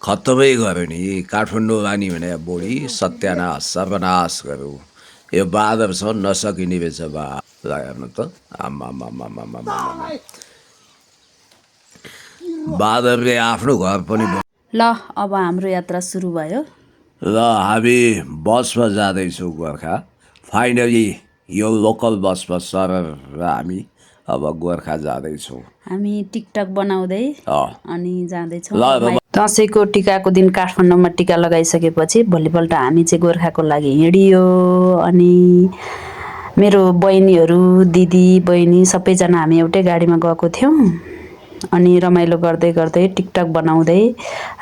खत्तमै गर्यो नि काठमाडौँ लाने भने बुढी सत्यानाश सर्वनाश गर्यो यो बादर छ नसकिने रहेछ बा हेर्नु त बादरले आफ्नो घर पनि ल अब हाम्रो यात्रा सुरु भयो। र हामी बसमा जाँदैछौँ गोर्खा। फाइनली यो लोकल बसमा सरेर हामी अब गोर्खा जाँदैछौँ। हामी टिकटक बनाउँदै अनि जाँदैछौँ। ल दसैँको टिकाको दिन काठमाडौँमा टिका लगाइसकेपछि भोलिपल्ट हामी चाहिँ गोर्खाको लागि हिँडियो। अनि मेरो बहिनीहरू दिदी बहिनी सबैजना हामी एउटै गाडीमा गएको थियौँ। अनि रमाइलो गर्दै गर्दै टिकटक बनाउँदै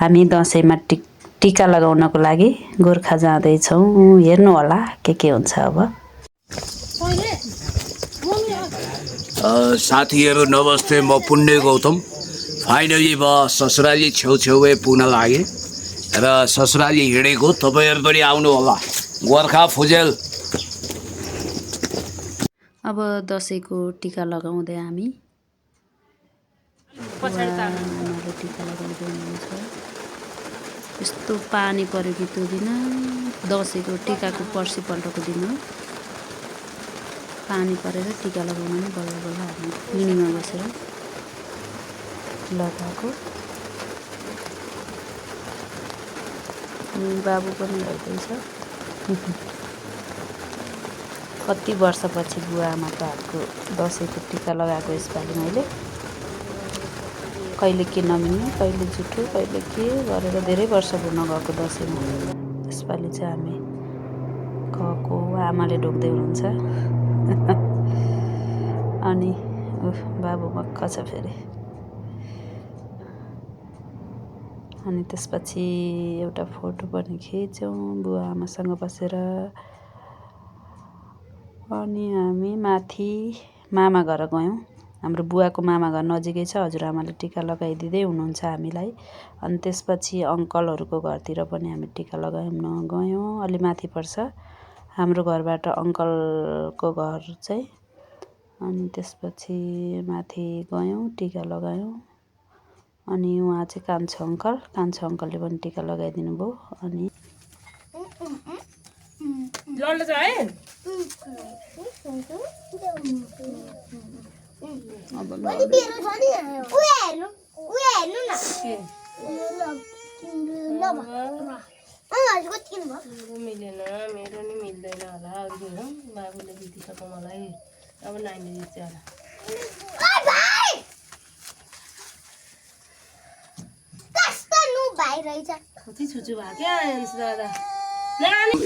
हामी दसैँमा टिका लगाउनको लागि गोर्खा जाँदैछौँ। हेर्नु होला के हुन्छ अब। साथीहरू नमस्ते, म पुण्य गौतम। फाइनली म ससुराली छेउछेउै पुग्न लागेँ र ससुराली हिँडेको। तपाईँहरू पनि आउनु होला गोर्खा फुजेल। अब दसैँको टिका लगाउँदै हामी टिका लगाउँदै हुनुहुन्छ। यस्तो पानी पऱ्यो कि त्यो दिन दसैँको टिकाको पर्सिपल्टको दिन हो। पानी परेर टिका लगाउन नै बल्ल बल्ल हामी मिनीमा बसेर लगाएको। बाबु पनि हेर्दैछ। कति वर्षपछि बुवा आमाको हातको दसैँको टिका लगाएको यसपालि मैले। कहिले के नमिल्ने कहिले जुठो कहिले के गरेर धेरै वर्ष भयो नगएको दसैँमा। यसपालि चाहिँ हामी गएको। आमाले ढोक्दै हुनुहुन्छ। अनि बाबु मक्ख छ फेरि। अनि त्यसपछि एउटा फोटो पनि खिच्यौँ बुवा आमासँग बसेर। अनि हामी माथि मामा घर गयौँ। हाम्रो बुवाको मामा घर नजिकै छ। हजुरआमाले टिका लगाइदिँदै हुनुहुन्छ हामीलाई। अनि त्यसपछि अङ्कलहरूको घरतिर पनि हामी टिका लगाउन गयौँ। अलि माथि पर्छ हाम्रो घरबाट अङ्कलको घर चाहिँ। अनि त्यसपछि माथि गयौँ टिका लगायौँ। अनि उहाँ चाहिँ कान्छो अङ्कलले पनि टिका लगाइदिनु भयो। अनि मिलेन मेरो नि मिल्दैन होला। अरू बाबुले दिदिसक्यो मलाई। अब नानी दिन्छ होला।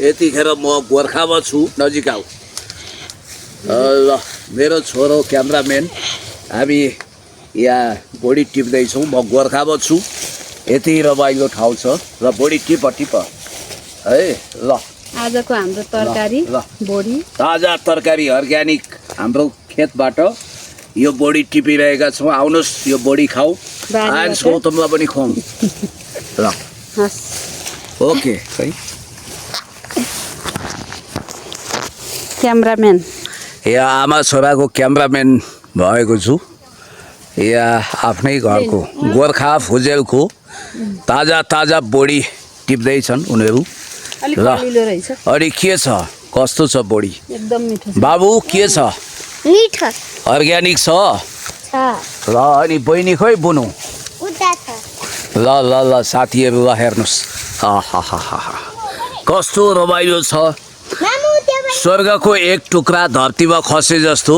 यतिखेर म गोर्खामा छु, नजिक आऊ। ल मेरो छोरो क्यामराम्यान, हामी यहाँ बडी टिप्दैछौँ। म गोर्खामा छु। यति रमाइलो ठाउँ छ र बडी टिप है। ल आजको हाम्रो तरकारी बोडी ताजा तरकारी अर्ग्यानिक हाम्रो खेतबाट यो बोडी टिपिरहेका छौँ। आउनुहोस् यो बोडी खाऊ। आयन्स गौतमलाई पनि खुवाउँ। ल ओके है। क्यामराम्यान यहाँ आमा छोराको क्यामराम्यान भएको छु। यहाँ आफ्नै घरको गोर्खा फुजेलको ताजा बोडी टिप्दैछन् उनीहरू। ल अनि के छ कस्तो छ बोडी? एकदम मिठो बाबु के छ? मिठो अर्ग्यानिक छ। ल अनि बहिनी खोइ बुनु? ल साथीहरू ल हेर्नुहोस्। कस्तो रमाइलो छ। स्वर्गको एक टुक्रा धरतीमा खसे जस्तो।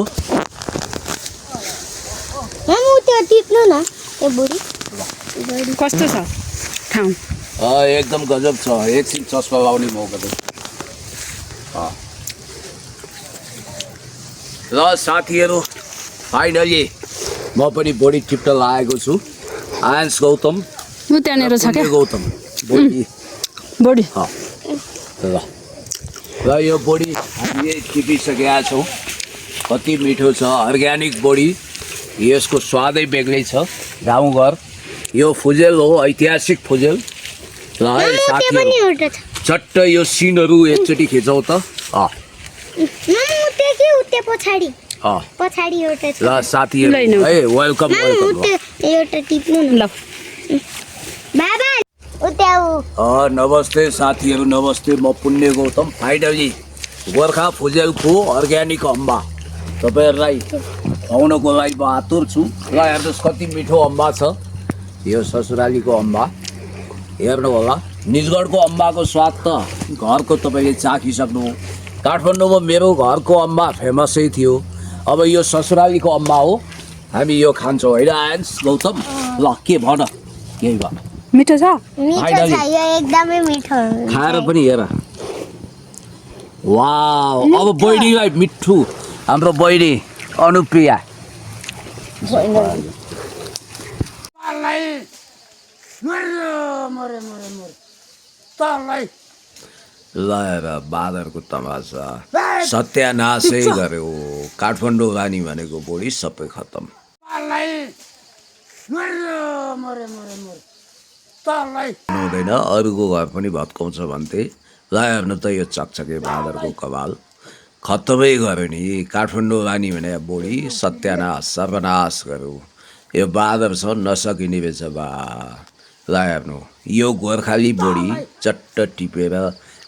कस्तो छ ठाउँ? एकदम गजब छ। एकछिन चस्मा लाउने मौका छ। ल साथीहरू फाइनली म पनि बोडी टिप्न लागेको छु। आयन्स गौतम त्यहाँनिर छ क्या गौतम बोडी। ल यो बोडी हामीले टिपिसकेका छौँ। कति मिठो छ। अर्ग्यानिक बोडी। यसको स्वादै बेग्लै छ। गाउँघर यो फुजेल हो, ऐतिहासिक फुजेल। ल है साथीहरू चट्ट यो सिनहरू एकचोटि खिचौँ त। ल साथीहरू है वेलकम। नमस्ते साथीहरू, नमस्ते। म पुण्य गौतम। फाइनली गोर्खा फुजेलको अर्ग्यानिक अम्बा तपाईँहरूलाई खुवाउनको लागि म आतुर छु। ल हेर्नुहोस् कति मिठो अम्बा छ। यो ससुरालीको अम्बा हेर्नु होला। निजगढको अम्बाको स्वाद त घरको तपाईँले चाखिसक्नु। काठमाडौँमा मेरो घरको अम्बा फेमसै थियो। अब यो ससुरालीको अम्बा हो, हामी यो खान्छौँ होइन आयन्स गौतम? ल के भन, केही भन। मिठो छ? मिठो छ यो, एकदमै मिठो। खाएर पनि हेर। वाउ, अब बहिनीलाई मिठो, हाम्रो बहिनी अनुप्रिया। ल हेर बाँदरको तमासा सत्यानाशै गर्यो। काठमाडौँ रानी भनेको बुढी सबै खतम। हुँदैन, अरूको घर पनि भत्काउँछ भन्थे। ल हेर्नु त यो चकचके बाँदरको कपाल खत्तमै गर्यो नि। काठमाडौँ रानी भने बुढी सत्यानाश सर्वनाश गर्यो। यो बाँदर छ नसकिने रहेछ बा। ल हेर्नु यो गोर्खाली बुढी चट्ट टिपेर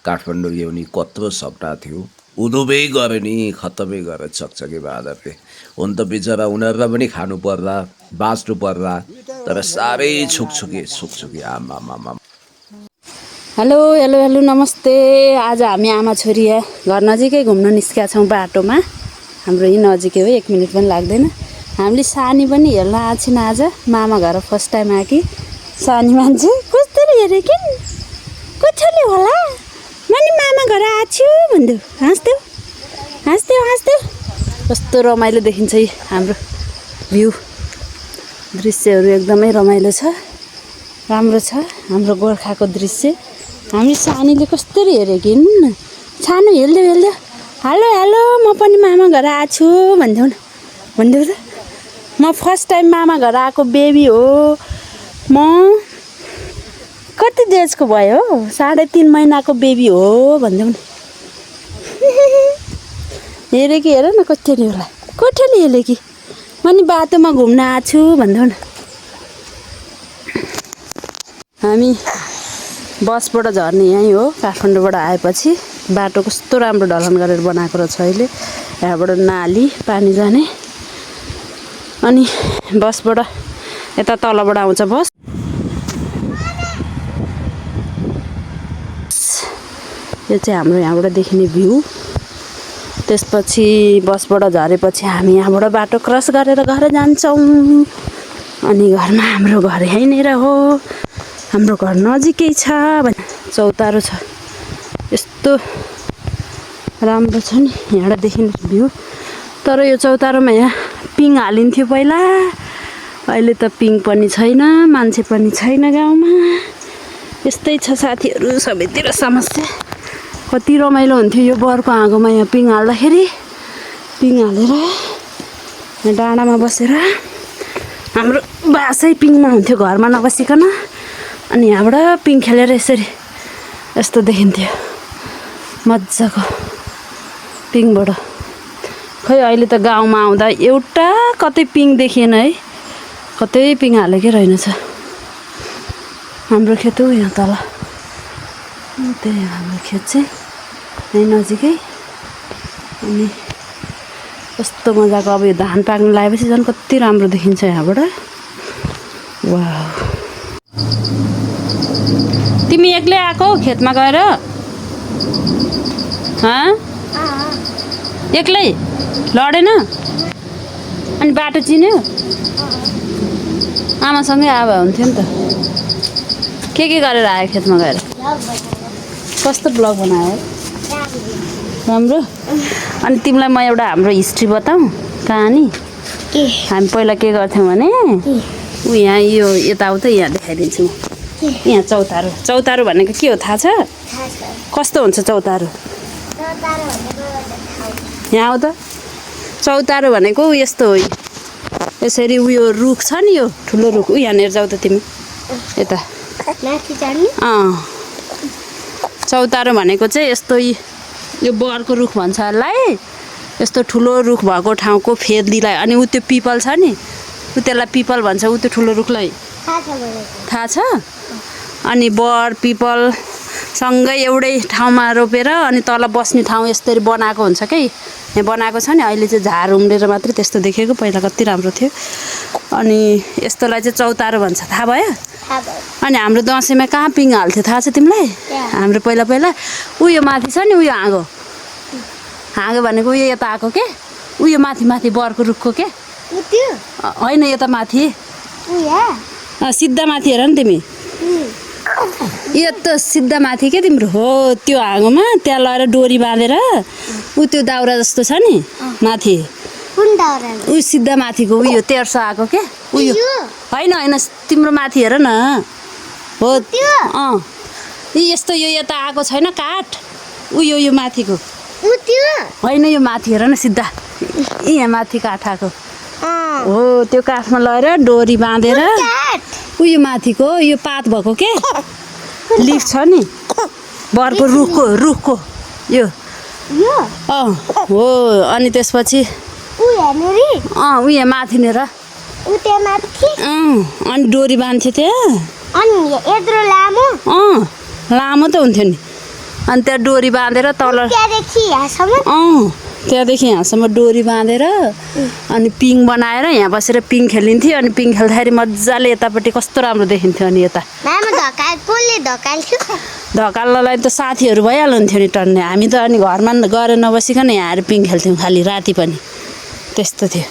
काठमाडौँ ल्याउने कत्रो सपना थियो, उदुबै गऱ्यो नि, खत्तमै गऱ्यो चकचके बाँदरले। हुन त बिचरा उनीहरूलाई पनि खानु पर्ला, बाँच्नु पर्ला, तर साह्रै छुकछुकी आमा। हेलो हेलो हेलो नमस्ते। आज हामी आमा छोरी घर नजिकै घुम्न निस्केका छौँ बाटोमा। हाम्रो यहीँ नजिकै हो, 1 मिनट पनि लाग्दैन। हामीले सानी पनि हेर्न आएको छैन आज। मामा घर फर्स्ट टाइम आएकी सानी मान्छे कस्तो हेऱ्यो कि कसले होला मैले मामा घर आएको छु भन्दै हाँस्थ्यो। कस्तो रमाइलो देखिन्छ यी हाम्रो भ्यू, दृश्यहरू एकदमै रमाइलो छ, राम्रो छ हाम्रो गोर्खाको दृश्य। हामी सानीले कस्तरी हेऱ्यो कि सानो हेल्दै हेलो हेलो म पनि मामा घर आएको छु भनिदेऊ त। म फर्स्ट टाइम मामा घर आएको बेबी हो। म कति डेजको भयो? 3.5 महिनाको बेबी हो भनिदेऊ न। हेऱ्यो कि हेर न कसरी होला, कसले हेऱ्यो कि म नि बाटोमा घुम्न आएको छु भनिदेऊ न। हामी बसबाट झर्ने यहीँ हो। काठमाडौँबाट आएपछि बाटो कस्तो राम्रो ढलान गरेर बनाएको रहेछ अहिले। यहाँबाट नाली पानी जाने, अनि बसबाट यता तलबाट आउँछ बस। यो चाहिँ हाम्रो यहाँबाट देखिने भ्यू। त्यसपछि बसबाट झरेपछि हामी यहाँबाट बाटो क्रस गरेर घर जान्छौँ। अनि घरमा हाम्रो घर यहीँनिर हो, हाम्रो घर नजिकै छ। चौतारो छ, यस्तो राम्रो छ नि यहाँबाट देखिने भ्यू। तर यो चौतारोमा यहाँ पिङ हालिन्थ्यो पहिला, अहिले त पिङ पनि छैन, मान्छे पनि छैन गाउँमा। यस्तै छ साथीहरू, सबैतिर समस्या। कति रमाइलो हुन्थ्यो यो बरको आगोमा यहाँ पिङ हाल्दाखेरि। पिङ हालेर यहाँ डाँडामा बसेर हाम्रो बासै पिङमा हुन्थ्यो, घरमा नबसिकन। अनि यहाँबाट पिङ खेलेर यसरी यस्तो देखिन्थ्यो मजाको पिङबाट। खै अहिले त गाउँमा आउँदा एउटा कतै पिङ देखिएन है, कतै पिङ हालेकै रहेनछ। हाम्रो खेत हो यहाँ तल, त्यही हाम्रो खेत चाहिँ यहीँ नजिकै। अनि कस्तो मजाको, अब यो धान पाक्नु लगाएपछि झन् कति राम्रो देखिन्छ यहाँबाट। वाह, तिमी एक्लै आएको खेतमा गएर? एक्लै लडेन? अनि बाटो चिन्यो? आमासँगै आए भए हुन्थ्यो नि त। के गरेर आयो खेतमा गएर? कस्तो ब्लग बनायो? राम्रो। अनि तिमीलाई म एउटा हाम्रो हिस्ट्री बताऊँ, कहानी। हामी पहिला के गर्थ्यौँ भने यहाँ यो यताउता यहाँ देखाइदिन्छु म। यहाँ चौतारो भनेको के हो थाहा छ? कस्तो हुन्छ चौतारो? यहाँ आऊ त। चौतारो भनेको यस्तो हो, यसरी उयो रुख छ नि, यो ठुलो रुख। यहाँनिर जाऊ त तिमी, यता। चौतारो भनेको चाहिँ यस्तो, यो बरको रुख भन्छ यसलाई। यस्तो ठुलो रुख भएको ठाउँको फेदलीलाई, अनि ऊ त्यो पिपल छ नि, ऊ त्यसलाई पिपल भन्छ। ऊ त्यो ठुलो रुखलाई थाहा छ? अनि बर पिपल सँगै एउटै ठाउँमा रोपेर अनि तल बस्ने ठाउँ यसरी बनाएको हुन्छ कि यहाँ बनाएको छ नि अहिले चाहिँ झार उम्रेर मात्रै त्यस्तो देखेको पहिला कति राम्रो थियो अनि यस्तोलाई चाहिँ चौतारो भन्छ थाहा भयो अनि हाम्रो दसैँमा कहाँ पिङ हाल्थ्यो थाहा छ तिमीलाई हाम्रो पहिला उयो माथि छ नि उयो हाँगो भनेको उयो यता आएको के उयो माथि बरको रुखको के होइन यता माथि सिधा माथि हेर नि तिमी यो त सिधा माथि के तिम्रो हो त्यो हाँगोमा त्यहाँ लगेर डोरी बाँधेर त्यो दाउरा जस्तो छ नि माथि उयो सिधा माथिको उयो तेर्सो आएको के उयो होइन तिम्रो माथि हेर न हो यस्तो यो यता आएको छैन काठ उयो यो माथिको होइन यो माथि हेर न सिधा यहाँ माथि काठ आएको हो त्यो काठमा लगेर डोरी बाँधेर उयो माथिको यो पात भएको के लिफ छ नि बरको रुखको यो हो अनि त्यसपछि उयो माथि नै र अनि डोरी बाँध्थ्यो त्यहाँ लामो त हुन्थ्यो नि अनि त्यहाँ डोरी बाँधेर तल त्यहाँदेखि यहाँसम्म डोरी बाँधेर अनि पिङ बनाएर यहाँ बसेर पिङ खेलिन्थ्यो अनि पिङ खेल्दाखेरि मजाले यतापट्टि कस्तो राम्रो देखिन्थ्यो अनि यता धकाल्नलाई त साथीहरू भइहाल्नुहुन्थ्यो नि टन्ने हामी त अनि घरमा गएर नबसिकन यहाँ आएर पिङ खेल्थ्यौँ खालि राति पनि त्यस्तो थियो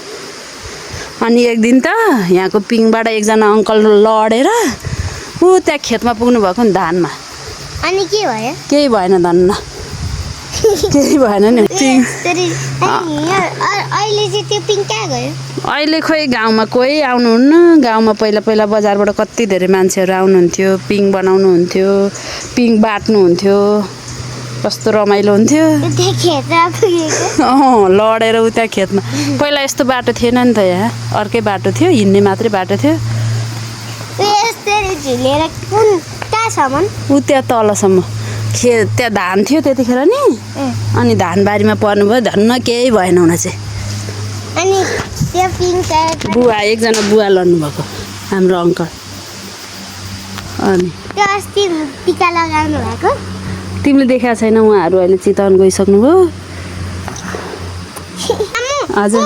अनि एक दिन त यहाँको पिङबाट एकजना अङ्कल लडेर ऊ त्यहाँ खेतमा पुग्नु भएको नि धानमा अनि के भयो केही भएन धन्न केही भएन नि अहिले खोइ गाउँमा कोही आउनुहुन्न गाउँमा पहिला बजारबाट कति धेरै मान्छेहरू आउनुहुन्थ्यो पिङ बनाउनुहुन्थ्यो पिङ बाट्नुहुन्थ्यो कस्तो रमाइलो हुन्थ्यो लडेर उ त्यहाँ खेतमा पहिला यस्तो बाटो थिएन नि त यहाँ अर्कै बाटो थियो हिँड्ने मात्रै बाटो थियो उ त्यहाँ तलसम्म त्यहाँ धान थियो त्यतिखेर नि अनि धानबारीमा पर्नुभयो धन्न केही भएन हुन चाहिँ बुवा एकजना बुवा लड्नुभएको हाम्रो अङ्कल अनि तिमीले देखाएको छैन उहाँहरू अहिले चितवन गइसक्नुभयो हजुर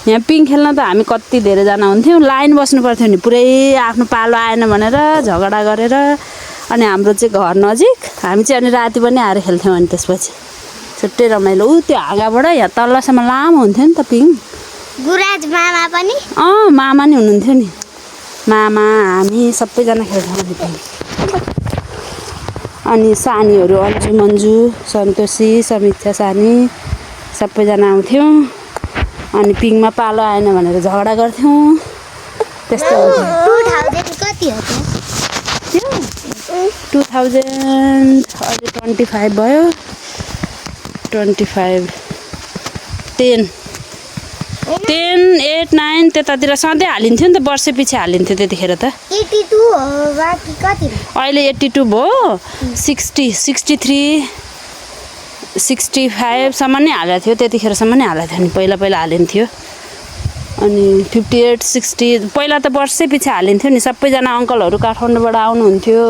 यहाँ पिङ खेल्न त हामी कति धेरैजना हुन्थ्यौँ लाइन बस्नु पर्थ्यो नि पुरै आफ्नो पालो आएन भनेर झगडा गरेर अनि हाम्रो चाहिँ घर नजिक हामी चाहिँ अनि राति पनि आएर खेल्थ्यौँ अनि त्यसपछि छुट्टै रमाइलो त्यो हाँगाबाट यहाँ तल्लासम्म लामो हुन्थ्यो नि त पिङ मामा नि हुनुहुन्थ्यो नि मामा हामी सबैजना खेल्थ्यौँ नि पिङ अनि सानीहरू अन्जु मन्जु सन्तोषी समीक्षा सानी सबैजना आउँथ्यौँ अनि पिङमा पालो आएन भनेर झगडा गर्थ्यौँ त्यस्तो हुन्थ्यो 2000 अहिले 25 भयो 25 10 8 9 त्यतातिर सधैँ हालिन्थ्यो नि त वर्षै पछि हालिन्थ्यो त्यतिखेर त अहिले 82 भयो 60 63 65सम्म नै हालेको थियो त्यतिखेरसम्म नै हालेको थियो नि पहिला हालिन्थ्यो अनि 58 60 पहिला त वर्षै पछि हालिन्थ्यो नि सबैजना अङ्कलहरू काठमाडौँबाट आउनुहुन्थ्यो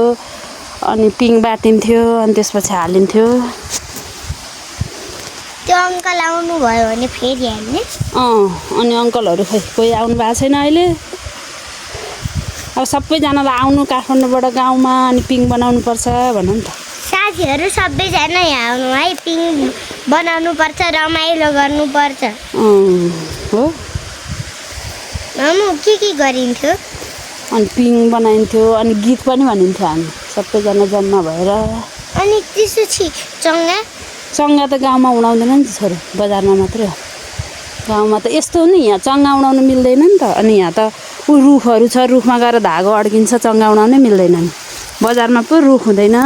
अनि पिङ बाटिन्थ्यो अनि त्यसपछि हालिन्थ्यो त्यो अङ्कल आउनु भयो भने फेरि हाल्ने अनि अङ्कलहरू खै कोही आउनु भएको छैन अहिले अब सबैजनालाई आउनु काठमाडौँबाट गाउँमा अनि पिङ बनाउनु पर्छ भनौँ त साथीहरू सबैजना यहाँ आउनु है पिङ बनाउनु पर्छ रमाइलो गर्नुपर्छ हो के गरिन्थ्यो अनि पिङ बनाइन्थ्यो अनि गीत पनि भनिन्थ्यो हामी सबैजना जम्मा भएर अनि त्यसपछि चङ्गा त गाउँमा उडाउँदैन नि त छोरो बजारमा मात्रै हो गाउँमा त यस्तो हो नि यहाँ चङ्गा उडाउनु मिल्दैन नि त अनि यहाँ त रुखहरू छ रुखमा गएर धागो अड्किन्छ चङ्गा उडाउनै मिल्दैन नि बजारमा पो रुख हुँदैन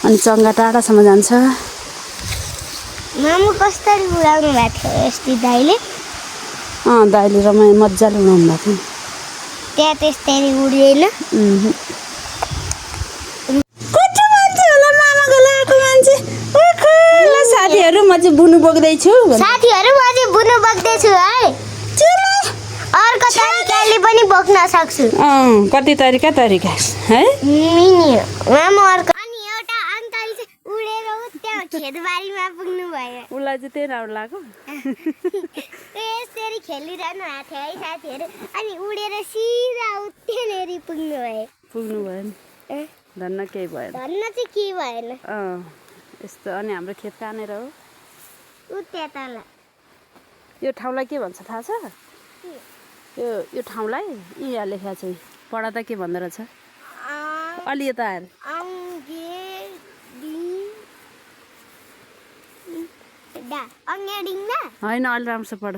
अनि चङ्गा टाढासम्म जान्छ मामु कसरी उडाउनु भएको थियो यस्तै दाइले दाइले रमाइ मजाले उडाउनु भएको थियो त्यहाँ त्यस्तै उड्दैन साथीहरू म चाहिँ बुनु बोक्दैछु है अर्को तारिक अहिले पनि बोक्न सक्छु कति तरिका है मिनी मामा अर्को अनि एउटा अङ्कल चाहिँ उडेर त्यहाँ खेतबारीमा पुग्नु भयो उसलाई चाहिँ त्यही राम्रो लाग्यो यसरी खेलिरहनु भएको थियो है साथीहरू अनि उडेर सिधा त्यहाँनिर पुग्नु नि धन्न केही भएन धन्न चाहिँ के भएन यस्तो अनि हाम्रो खेत कहाँनिर हो ऊ त्यता यो ठाउँलाई के भन्छ थाहा छ यो ठाउँलाई यहाँ लेखा छ पढा त के भन्दो रहेछ अलि यता आएर होइन अलि राम्रोसँग पढ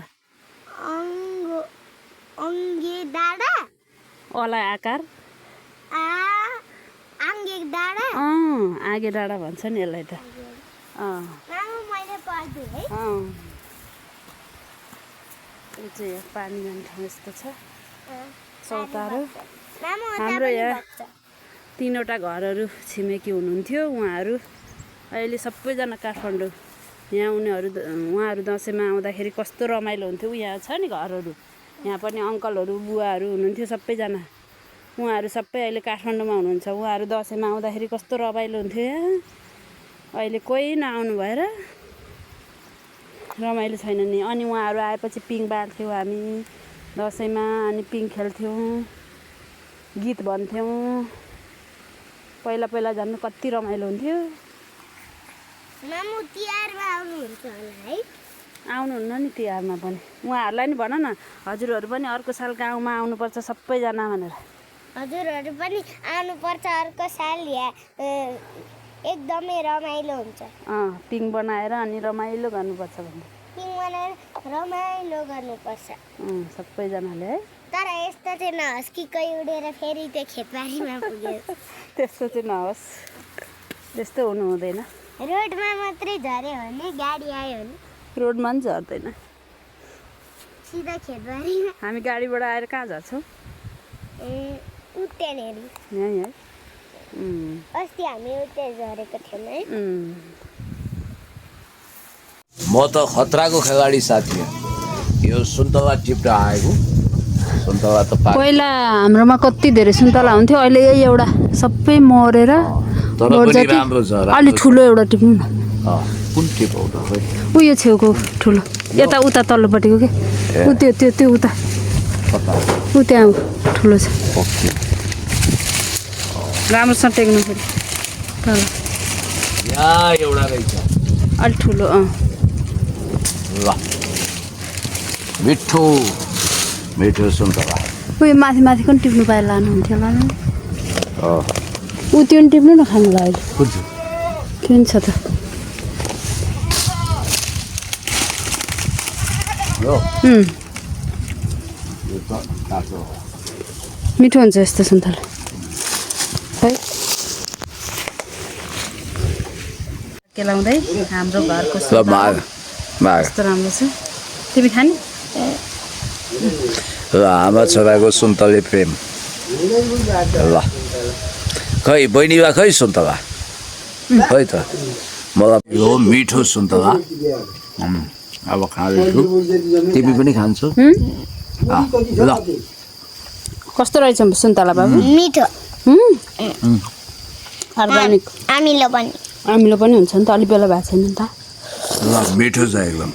अलाई आकार आगे डाँडा भन्छ नि यसलाई त यो चाहिँ पानी जाने ठाउँ यस्तो छ चौतारो हाम्रो यहाँ 3वटा घरहरू छिमेकी हुनुहुन्थ्यो उहाँहरू अहिले सबैजना काठमाडौँ यहाँ उहाँहरू दसैँमा आउँदाखेरि कस्तो रमाइलो हुन्थ्यो यहाँ छ नि घरहरू यहाँ पनि अङ्कलहरू बुवाहरू हुनुहुन्थ्यो सबैजना उहाँहरू सबै अहिले काठमाडौँमा हुनुहुन्छ उहाँहरू दसैँमा आउँदाखेरि कस्तो रमाइलो हुन्थ्यो यहाँ अहिले कोही नआउनु भएर रमाइलो छैन नि अनि उहाँहरू आएपछि पिङ बाँड्थ्यौँ हामी दसैँमा अनि पिङ खेल्थ्यौँ गीत भन्थ्यौँ पहिला पहिला झन् कति रमाइलो हुन्थ्यो आउनुहुन्न नि तिहारमा पनि उहाँहरूलाई नि भन न हजुरहरू पनि अर्को साल गाउँमा आउनुपर्छ सबैजना भनेर हजुरहरू पनि आउनुपर्छ अर्को साल एकदमै रमाइलो हुन्छ पिङ बनाएर अनि रमाइलो गर्नुपर्छ भन्दा पिङ बनाएर रमाइलो गर्नुपर्छ सबैजनाले है तर यस्तो चाहिँ नहोस् कि कोही उडेर फेरि त्यो खेतबारीमा पुग्यो त्यस्तो चाहिँ नहोस् त्यस्तो हुनु हुँदैन रोडमा मात्रै झऱ्यो भने गाडी आयो भने रोडमा पनि झर्दैन सिधा खेतबारीमा हामी गाडीबाट आएर कहाँ झर्छौँ त्यहाँनिर यहीँ है अस्ति हामी उतै झरेको थियौँ है म त खतराको खेलाडी साथी यो सुन्तला टिप्न आएको सुन्तला त पहिला हाम्रोमा कति धेरै सुन्तला हुन्थ्यो अहिले यही एउटा सबै मरेर राम्रो छ अलि ठुलो एउटा टिप्नु न कुन टिप हो त उयो छेउको ठुलो यता उता तल्लोपट्टिको के त्यो उता ऊ त्यहाँ ठुलो छ राम्रोसँग टेक्नु फेरि तल यहाँ एउटा रहेछ अलि ठुलो ल मिठो मिठो सुन्तला उयो माथि माथि पनि टिप्नु पाएर लानुहुन्थ्यो होला नि ऊ त्यो पनि टिप्नु न खानु लाग्यो के छ त मिठो हुन्छ यस्तो सुन्तला है केलाउँदै हाम्रो घरको यस्तो राम्रो छ तिमी खाने ल आमा छोराको सुन्तले प्रेम ल खै बहिनी बा खै सुन्तला खै त मलाई यो मिठो सुन्तला अब खाँदैछु तिमी पनि खान्छौ ल कस्तो रहेछ सुन्तला बाबु मिठो अर्ग्यानिक आमिलो पनि हुन्छ नि त अलि बेला भएको छैन नि त ल मिठो छ एकदम